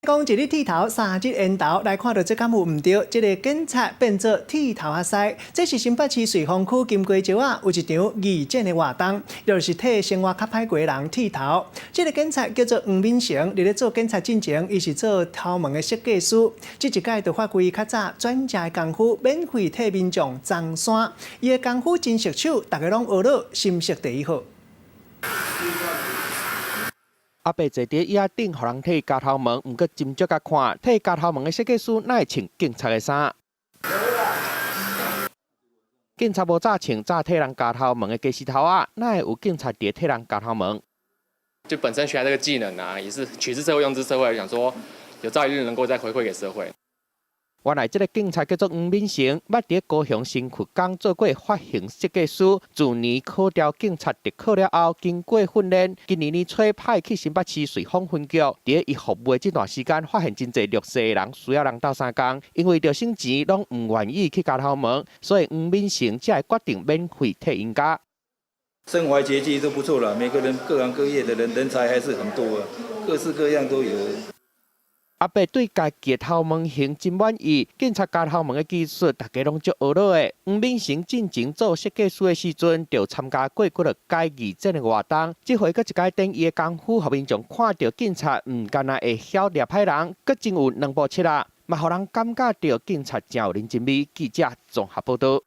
講一日剃頭，三日緣投，來看著這敢有毋對？這个警察變做剃頭仔師，這是新北市瑞芳區金瓜石仔有一場義剪的活動，就是替生活較歹過的人剃頭。這个警察叫做黃敏成，佇咧做警察進前，伊是做頭毛的設計師。這一擺就發揮較早轉正的功夫，免費替民眾鬃山。伊的功夫真熟手，逐家攏學了，心色第一好。阿伯坐佇椅仔頂，予人剃鉸頭毛，毋過斟酌共看，剃鉸頭毛的設計師哪會穿警察的衫？警察無早穿早剃人鉸頭毛的家私頭仔，哪會有警察佇剃人鉸頭毛？就本身學這個技能啊，也是取之社會用之社會，想說有朝一日能夠再回饋給社會。原來這个警察叫做黃敏成，捌佇高雄新堀江做過髮型設計師，自年考調警察特考了後，經過訓練，今年年初派去新北市瑞芳分局，佇伊服務的這段時間，發現真濟弱勢的人需要人鬥相共，因為著省錢攏毋願意去鉸頭毛，所以黃敏成才會決定免費替𪜶鉸。身懷絕技都不錯啦，每個人各行各業的人人才還是很多啊，各式各樣都有。阿伯對家己的頭毛型真滿意，警察鉸頭毛的技術，大家攏足學落的。黃敏成進前做設計師的時陣，就參加過幾落屆義剪的活動。這回閣一擺展伊的功夫，予民眾看著警察毋干焦會曉掠歹人，閣真有兩步七仔，嘛予人感覺著警察誠有人情味。記者綜合報導。